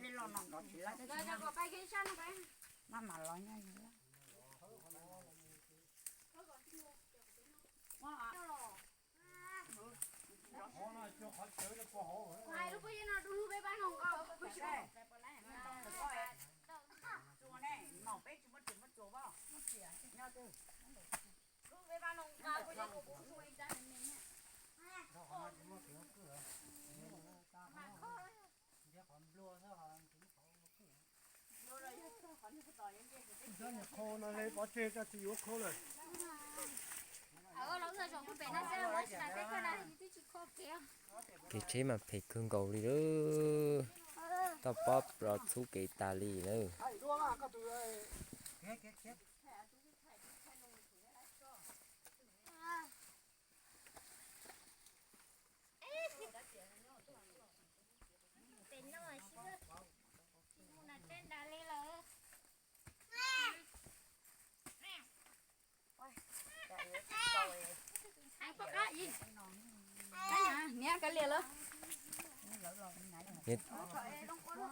Li los no no tsis lab, maj mam los nyob. Hais lub pob zeb no rau lub peb pab no nqa. Nom peb tsis muaj riam muaj txuas, nyob twg? Lub peb pab no nqa pob zeb kuv kuv tsuj ib rab me me. Qhov no le pov tseg tso tsis yuav khaub lawm. Kev tsheb mas phem kawg nkaus li lawm. Toj pob los txhub kev tas li lawm.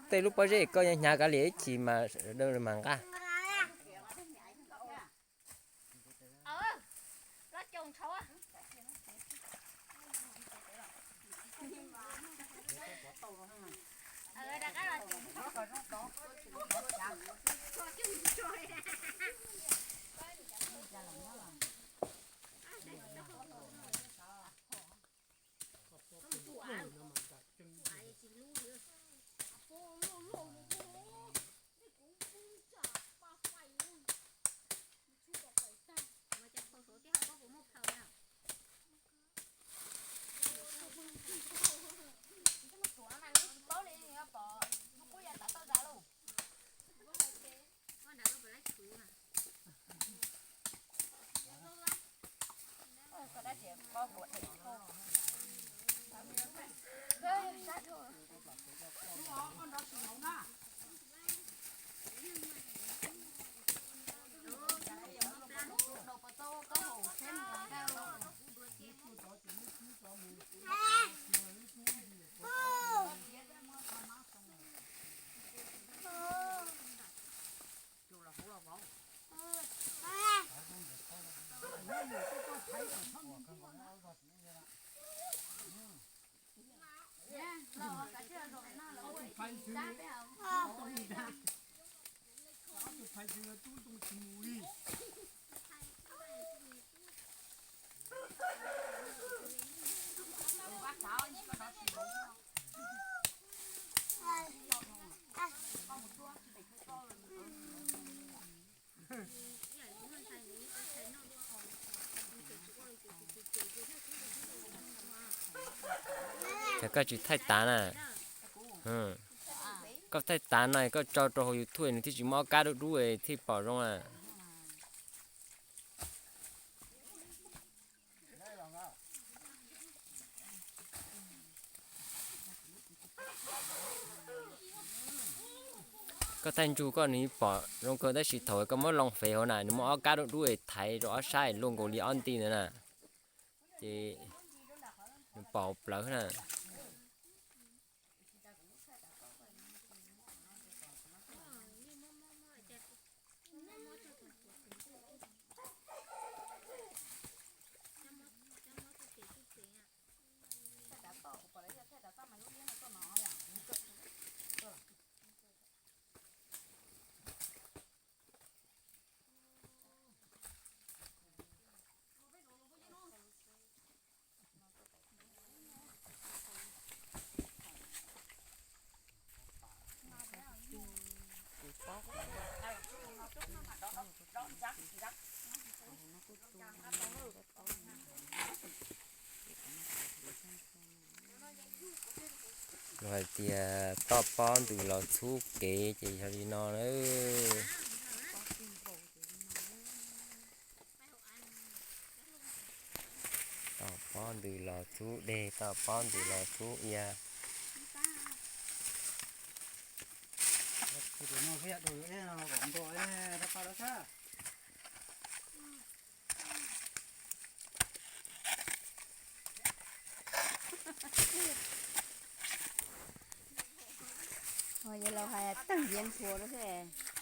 Tej lub pob zeb koj hnyav kav liam ib chim mas sawv daws mas nqa. Ces koj tsis thaij tav na. Koj thaij tav no koj tso rau hauv YouTube nws thiaj tsis muaj ob kab dub dub thiaj pom zoo na. Koj thaij ntsug koj nws pom zoo kawg tab sis thaum koj muab loo fev hauv na nws muaj ob kab dub dub thaiv rau ob sab luaj nkaus li ob nti ntawd na. Ces nws pom hauv plawv na. Luag hais tias toj pob ntws los txhub kev ces yog li no na. Toj pob ntws los txhub deg, toj pob ntws los txhub ia. Yog li Hais tag nrhiav ntxhua rau xwb.